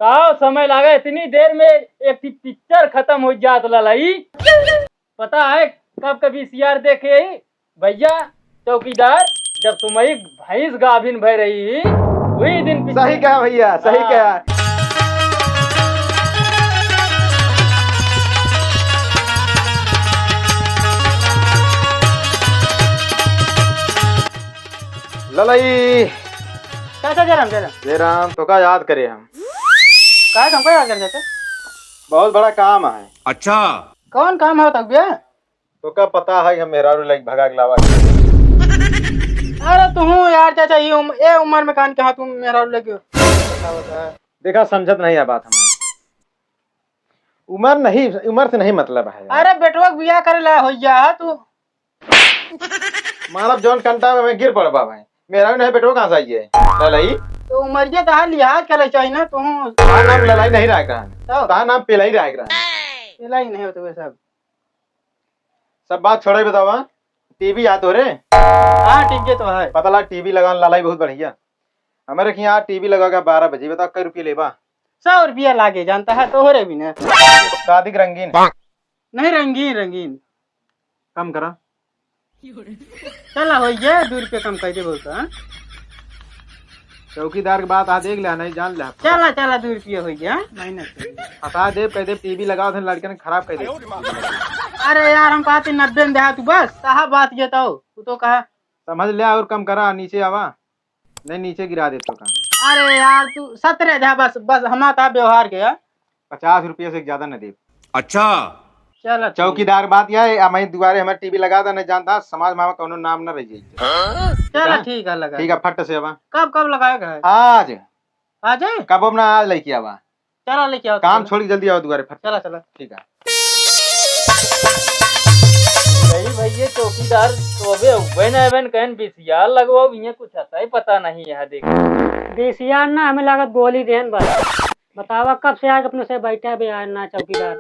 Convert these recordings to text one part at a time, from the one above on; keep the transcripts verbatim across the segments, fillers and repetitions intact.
का समय लागे, इतनी देर में एक ठे पिक्चर खतम होइ जात ललई। पता है कब कभी सीआर देखे ही भैया चौकीदार, जब तुम्हारी भैंस गाभिन भय रही ही, वही दिन पिक्चर। सही कहा भैया, सही हाँ। कहा। ललई। चाचा जय राम, जय राम। जय राम, तोका याद करे हम। काहे हमको याद करे चाचा? बहुत बड़ा काम है। अच्छा। कौन काम है बताओ भैया? तोका पता है हम मेहरारू लेके भगा के लावा। अरे तू हूँ यार चाचा, ये उम-, ए उम्र में कान के हाथ तुम मेहरारू लेके। देखा समझत नहीं है बात हमारी। उम्र नहीं, उम्र से नहीं मतलब है यार। अरे बेटवा के बियाह करे ला हो गया है तू। मारब जौन कंटा में गिर पड़बा भाई। मेहरारू नहीं बेटवा कहाँ से आई है? ललई। तो उमरिया तहार लिहाज करे चाहिए ना तू। तहार नाम ललई नहीं रहा कहाँ। तो? तहार नाम पेलई रहा कहाँ। पेलई नहीं होते वे सब। सब बात छोड़े बतावा। टीवी आ तोरे? हाँ, टीवी तो है। पता लगा टीवी लगा ललई बहुत बढ़िया। हमारे के यहाँ टीवी लगा के बारह बजे, बताओ कै रुपये लेबा? सौ रुपया लागे, जानता है तोहरे भी ना। शादी के रंगीन। नहीं, रंगीन, रंगीन। कम करा। चला, हो गया, दो रुपया कम कर दे बहुत, हाँ? चौकीदार के बात आ देख ले, नहीं जान ले। चला, चला, दो रुपया हो गया, हाँ? नहीं, नहीं। हटा दे, कह दे, टीवी लगाओ थे, लड़के ने खराब कर दे। अरे यार, हम कहते नब्बे में देहा तू बस, साहब बात ये तो, तू तो कहा। समझ ले और कम करा, नीचे आवा। नहीं, नीचे गिरा दे तो का। अरे यार, तू सतरे दे बस, बस हमारा था व्यवहार के यार। पचास रुपया से ज्यादा न दे। अच्छा। चल, ठीक। चौकीदार बात यह है, हमारे दुआरे हमारे टीवी लगा दे, नहीं जानता, समाज में हमारा कौनो नाम न रह जाए। चल, हाँ? ठीक है, लगा ठीक है, दे। फट से आवा। कब, कब लगाएगा है? आज। आज है? कब अब ना, आज लेके आवा। चला लेके आओ काम तुम। छोड़ के जल्दी आओ दुआरे फट। चला, चला। ठीक है। यही भैया चौकीदार तो अबे उबे ना एबन कहन बीसीआर लगवाओ, इहे कुछ आता ही पता नहीं है, देख। बीसीआर ना, हमें लागत गोली देन बस। बतावा कब से आके अपने से बैठा बे यार ना चौकीदार।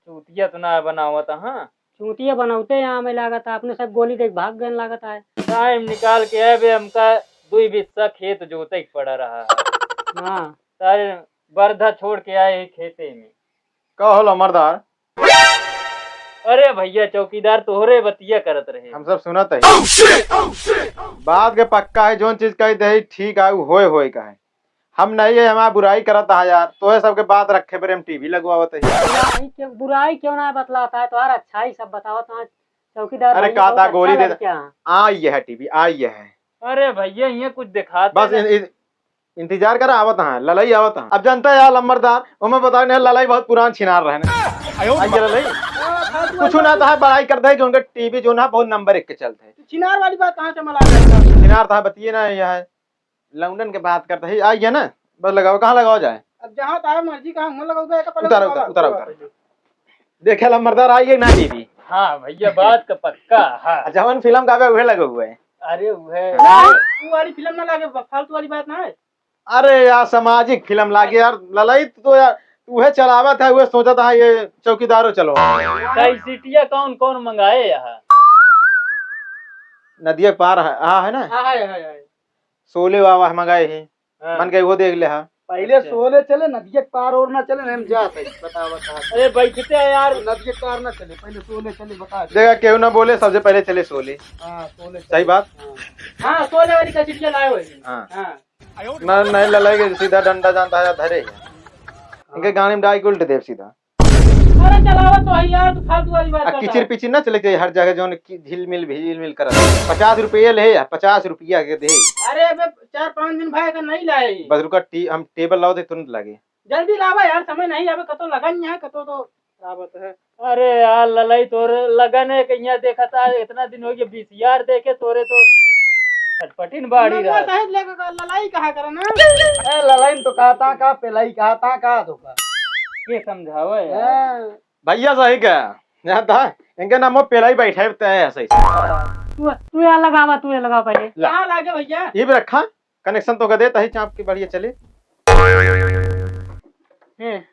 चूतिया तो ना बनावत, हाँ। चूतिया बनौते यहाँ हमें लागत है, अपने सब गोली देख भाग गए लागत है। टाइम निकाल के आए बे, हमका दुई बिस्सा खेत जोते के पड़ा रहा है। हाँ। सारे बरधा छोड़ के आए हैं खेते में। का होला मर्दार? अरे भैया चौकीदार तोहरे बतिया करत रहे। हम सब सुनत है। बात के पक्का है, जौन चीज कही दे ठीक है, उ होए होए का है। हम नहीं है, हमार बुराई करत है यार, तोहे सबके बात रखे पर हम टीवी लगवावत है। बुराई क्यों, बुराई क्यों ना बतलाता है, तुम्हारा अच्छा ही सब बतावत है चौकीदार अरे भाई, का बहुत था, अच्छा गोली दे लग दे। क्या? आ ये है टीवी, आ ये है। अरे भैया, ये कुछ दिखाते बस ना। इन-, इन-, इंतजार करा, आवत हाँ, ललई आवत हाँ। अब जनता यार लंबरदार, ओमे बताओ नहीं, ललई बहुत पुरान छिनार रहे ना। आयो आई ये ललई। कुछ ना था, बड़ाई कर दे जो उनका टीवी जो ना बहुत नंबर एक के चलते है। छिनार वाली बात कहाँ से मला गया? छिनार था, बतिए ना, यह है लौंडन के बात करते है। आई है ना, बस लगाओ, कहाँ लगाओ जाए? अब जहाँ तारा मर्जी, कहाँ मुँह लगाओ, तो एक अपन उतारो, लगाओ, उतारो, उतारो, उतारो। देखे लंबरदार, आई है ना टीवी। हाँ भैया, बात का पक्का। हाँ। जवन फिल्म का बे, उहे लगे हुए हैं। अरे उहे। हाँ। नहीं, वो वाली फिल्म ना लागे, फालतू वाली बात ना है। अरे यार, सामाजिक फिल्म लागे यार, ललई तो यार, उहे चलावत है, उहे सोचत है, ये चौकीदारो चलो। कैसेटिया कौन कौन मंगाए यहाँ? नदिया पार है, हाँ है ना? हाँ, है, है, है। शोले वावा मंगाए हैं। हाँ। मन के वो देख ले, हाँ। पहले अच्छा। शोले चले, नदिया के पार और ना चले, हम जात है, बता, बता। अरे, बैठते हैं यार। नदिया के पार ना चले, पहले शोले चले, बता दे। देखा, केहू ना बोले, सबसे पहले चले शोले। हाँ, शोले सही चले। बात। हाँ। हाँ, शोले वाली कैसेटिया लाए हुए हैं। हाँ। हाँ। ना, नहीं ललई के सीधा डंडा जानता है, धरे है। इनके गाड़ी में डाई उल्ट देव सीधा। अरे चलावा तो है यार, तू फालतू वाली बात आ, करता किचिर है। पिचिर ना चले के हर जगह जौन की झिलमिल झिलमिल करत। पचास रुपये ले यार, पचास रुपया के दे। अरे अबे चार पाँच दिन भाई का नहीं लाए। बस रुका, टी-, हम टेबल लाओ दे तुरंत लागे। जल्दी लावा यार, समय नहीं, अबे कतो लगन है, कतो तो आवत है। अरे यार ललई तोर लगन है, कहिया देखा था, इतना दिन हो गया बीसीआर देखे, तोरे तो छटपटिन बाढ़ी रहा। साहेब लेके का ललई कहा करा ना। ए, ललई तो कहता का, पेलई कहता का धोखा। ये समझावे यार। हाँ। भैया सही कहा, जानता है, इनके नाम में पेलाई बैठे तय है सही से। तू, तू यहाँ लगावा, तू यहाँ लगा पहले। ला। कहाँ लागे भैया? ये भी रखा, कनेक्शन तो का दे, तही चाप के बढ़िया चले। ए।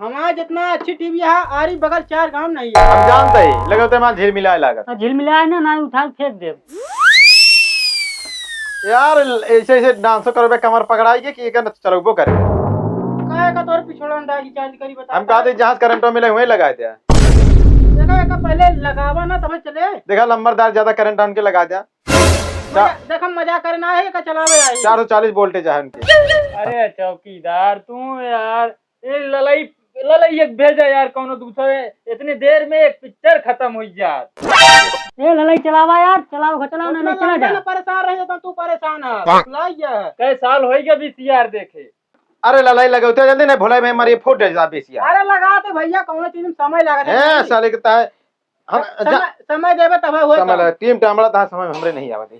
हमारे जितना अच्छी टीवी है, आरी बगल चार गांव नहीं है। हम जानते ही, लगे तो हमारे झिलमिलाए लागत। हाँ, झिलमिलाए ना, ना उठा के फेंक दे। यार, ऐसे ऐसे डांसो करबे, कमर पकड़ाई के कि एक न चलबो करे। काहे का तोर छोड़ो ना, recharge करी, बता। हम कहते जहाँ से करंट मिले वहीं लगा दिया। देखा, देखा, पहले लगावा ना, तब चले। देखा, लंबरदार ज्यादा करंट आन के लगा दिया। मजा-, देखा, मजाक करना है, का चलावे आई। चार सौ चालीस वोल्टेज है उनके। अरे चौकीदार, तू यार, ए ललई, ललई एक भेजा यार, कौनो दूसरे, इतनी देर में एक पिक्चर खत्म हो जात। ए ललई चलावा यार, चलाओ, चलाओ ना, उतना नहीं चला लंबा जा। ना परेशान रह जाता, तू परेशान है। ला ये। कई साल होई गया वीसीआर देखे। अरे ललई लगौते जल्दी नहीं, भोला भाई मारिए फूट जाए वीसीआर। अरे लगा दे भैया, कौनो चीज में समय लगा है, साले के ताए। हम समय, जा समय देबे तब होई समय काम। लगा, टीम टामड़ा तहाँ समय में हमरे नहीं आवत है।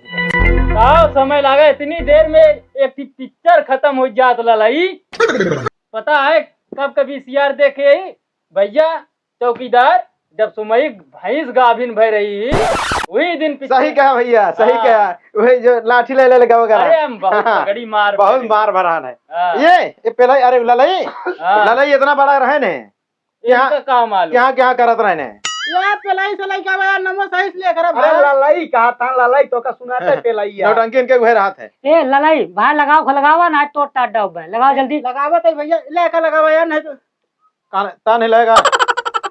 का समय लगा, इतनी देर में एक ठे पिक्चर खत्म हो जात ललई। पता है कब कभी सीआर देखे ही भैया चौकीदार, जब सुमई भैंस गाभिन भय रही ही, वही दिन पिक्चर। सही कहा भैया, सही हाँ। कहा। वही जो लाठी ले ले लगा वगैरह। अरे हम बहुत हाँ, तगड़ी मार बहुत भरे। मार भरान है। हाँ। ये, ये पहला ही, अरे ललई, हाँ। ललई इतना बड़ा रहे ने। इनका क्या, का मालूम? क्या, क्या करत रहने? यार, पेलाई से लइका बा यार, नमो सही से लेकर अब अरे यार। ललई कहा था, ललई तो का सुनाते पेलाई यार। नौटंकी इनके उहे रहत है। ए, ललई, भाई लगाओ, लगावा ना, तोड़ तार डाउब है। लगाओ जल्दी। लगावा तो भैया, लेकर लगावा यार, नहीं तो। कान, तान हिलाएगा।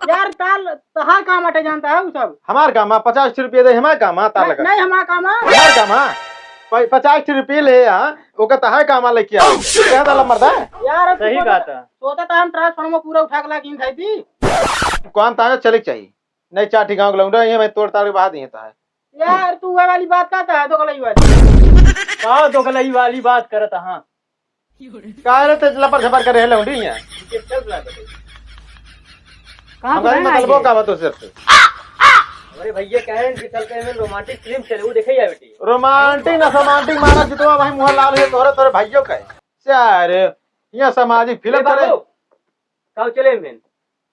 यार, ताल, तहार काम अटे जानता है वो सब। हमार काम है, पचास रुपये दे, हमार काम है, ताल नहीं, लगा। नहीं, हमार काम है। हमार काम है। प-, पचास रुपये ले यहाँ, ओका तहार काम आ लेके आओ। कह डाला मर्दा। यार, अब सही सोचा बात था, है। सोचा था हम ट्रांसफार्मर पूरा उठा के लाके खाई थी। काम ताजा चले के चाहिए। नहीं चार ठे गाँव के लौंडा, ये मैं तोड़ ताड़ के बहा दिए ताहे। यार, तू वह वाली बात कहता है, दोगलई वाली। का दोगलई वाली बात करत हाँ? का रे, ते लपर झपर करे है लौंडी यहाँ? कहाँ हम से गाड़ी में आए मतलबो हैं? का बा तोसे? हमारे भैया कहे कि चल के एमे रोमांटिक फिल्म चले, वो देखे ही आ बेटी। रोमांटिक ना सोमांटिक मारा जितवा भाई मुँह लाल है तोरे, तोरे भाइयों का है। यार, यहाँ सामाजिक फिल्म ए चले। बाबू, काऊ चले में?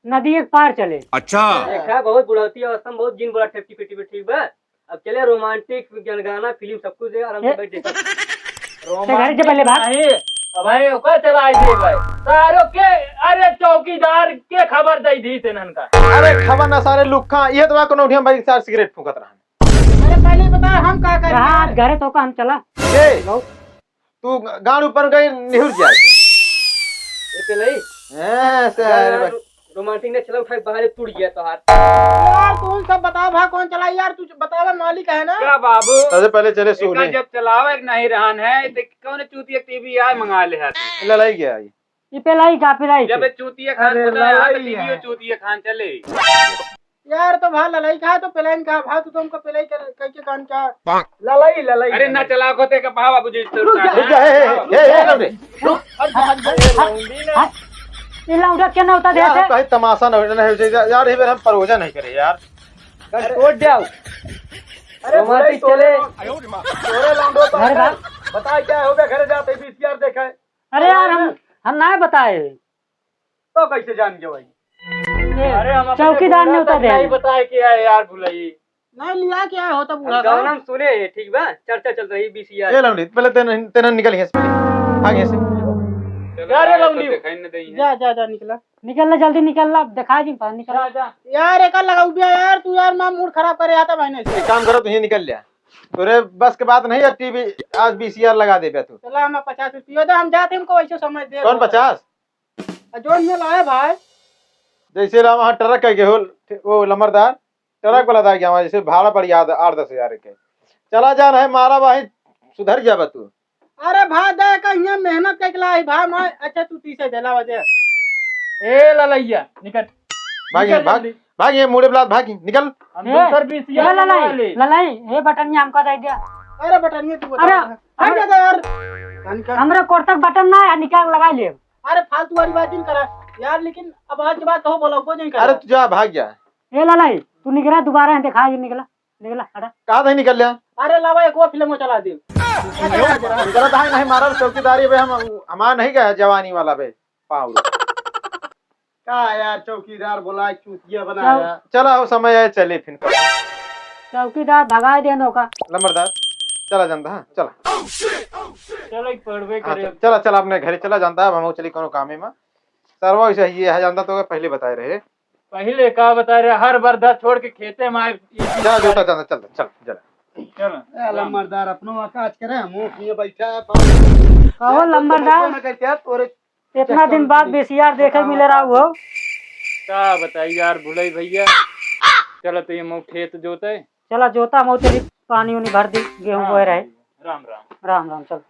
नदी एक पार चले। अच्छा। देखा, बहुत बुढ़ौती अवस्था में बहुत जिन बोला ठेपटी पिटी में, ठीक बा? अब चले रोमांटिक गन-, गाना, फिल्म, सब कुछ है, आराम से ए? बैठ देखो। ते घर से पहले भाग। नहीं, अब भाई, ओकर चला आई दे भाई। सारो के, अरे चौकीदार के खबर दे दी तेनन का। अरे खबर ना सारे लुक्खा, ये तो कोनो उठिया भाई सार सिगरेट फूंकत रहन। अरे पहले ही बता, हम का करें? कहाँ आज घरे तो का हम चला? ए, तू गाड़ ऊपर गई निहुर जाए। ए पेलई। हैं, से यार, अरे बा- रोमांटिक ने चला उठा के बाहर टूट गया तोहार। यार, तू सब बताओ भा कौन चलाई यार, तू बतावा मालिक है ना? क्या बाबू? सबसे पहले चले एका सोने। जब चलावे के नहीं रहन है, तो कौन चूतिया टीवी आए मंगा ले है? लड़ाई क्या आई? ई पेलाई का पेलाई जब के? चूतिया खान अरे, बोला, यहाँ पे लड़ाई टीवी है। चूतिया खान चले। यार, तो भा लड़ाई का है, तो पेलाई का भा, तू तो हमको पेलाई कर, करके कान का। लड़ाई, लड़ाई, अरे, ना लड़ाई। चला को ते का भा बाबूजी, रुक जा। रुक जा, हे, हे, हे, हे, रुक रे। रुक। हट, हट, हट, हट। ये लौंडा क्या ना होता यार, देखे? कहीं तमाशा ना हो, ना हो जाए, यार, ये बेर हम परोजा नहीं करे, यार। कर छोड़ जाओ। अरे, रोमांटिक भुलाई चले। तोरे लौंडो तो अरे है। बा- बता, क्या हो गया, घर जाते वीसीआर देखे। अरे यार, हम, हम ना बताए। तो कैसे जान गए भाई? ये अरे हम अपने चौकीदार ने बूढ़ा उतर तक दे। नहीं बताए कि है यार भुलई। नहीं लिया क्या हो तो बूढ़ा हम का? गाँव में सुने हैं, ठीक बा? चर्चा चल रही बीसीआर। ए लौंडी, पहले तेन, तेन निकल यहाँ से पहले। भाग यहाँ से। चलो, क्या रे यार, लौंडी? तो दिखाई न दे है। जा, जा, जा, निकला। निकल ला, जल्दी निकल ला, दिखा जी, निकल ला। जा, जा। यार, एका लगाऊ बिया यार, तू यार, माँ मूड खराब करे आता बहने से। एक काम करो, तू ये निकल लिया। तोरे बस के बात नहीं है, टीवी आज बीसीआर लगा दे बे तू। चला, हम पचास रुपये दे, हम जाते, हमको वैसे समय दे कौन रहा है। पचास? आ, जोन में लाए भाई। जैसे ला वहाँ ट्रक कह के हो, वो लमरदार, ट्रक वाला दाई के हमारे जैसे भाड़ा पड़ी आठ, आठ दस हजार के। चला जा रहे मारा भाई, सुधर जाबा तू। अरे भाई, दे का हियाँ मेहनत कइके लाई भाई, मैं, अच्छा, तू तीस हजार देला वजह। ए ललैया, निकल। भाग निकल यहाँ, भाग, जल्दी। भाग ये मुड़े ब्लाद, भाग निकल। हम ए, दूसर बीस ए हजार ललाई, वाले। ललाई, ए बटनिया हमका दे दिया। अरे बटनिया तू अरे, बता। हट अरे, जा यार। हमरे कोट तक बटन ना है, निकाल लगा ले। अरे फालतू वाली बात नहीं करा यार, लेकिन अब आज के बाद कहो बोला को नहीं करा। अरे तू जा, भाग जा। ए ललाई, तू निकला, दोबारा यहाँ दिखा, ये निकला। निकला, हटा। कहाँ नहीं निकल लिया? अरे लावा, एक और फिल्म चला दे। निकला तो है नहीं, मारा चौकीदारी बे, हम, हमारा नहीं गया जवानी वाला बे, पाँव। का यार, चौकीदार बोला, चूतिया बनाया। चल। चला हो, समय आए, चले फिर। चौकीदार भगाए देनो का। लमरदार, चला जानता, हाँ, चला। चलो, एक पढ़बे हाँ, करे। चल, चला, चला, अपने घरे चला जानता, अब हम चली कोनो कामे में। सरवा वैसे ये है जानता तो पहले बताए रहे। पहिले का बता रहे, हर बरदा छोड़ के खेते में आए। जा, जो, चल, चल, चल, चल, चल। चल। ए, लंबरदार, अपनो आकाश करे, हम ये बैठा है, कहो, यार, तो लंबरदार। ना करते यार, तोरे इतना दिन बाद बेसियार देखे मिले रहा हो। का बताई यार भुलई भैया। चला तो ये मऊ खेत जोते। चला जोता मऊ, चली पानी उनी भर दी, गेहूं हाँ बोए रहे। भैया, राम राम। राम राम, चल।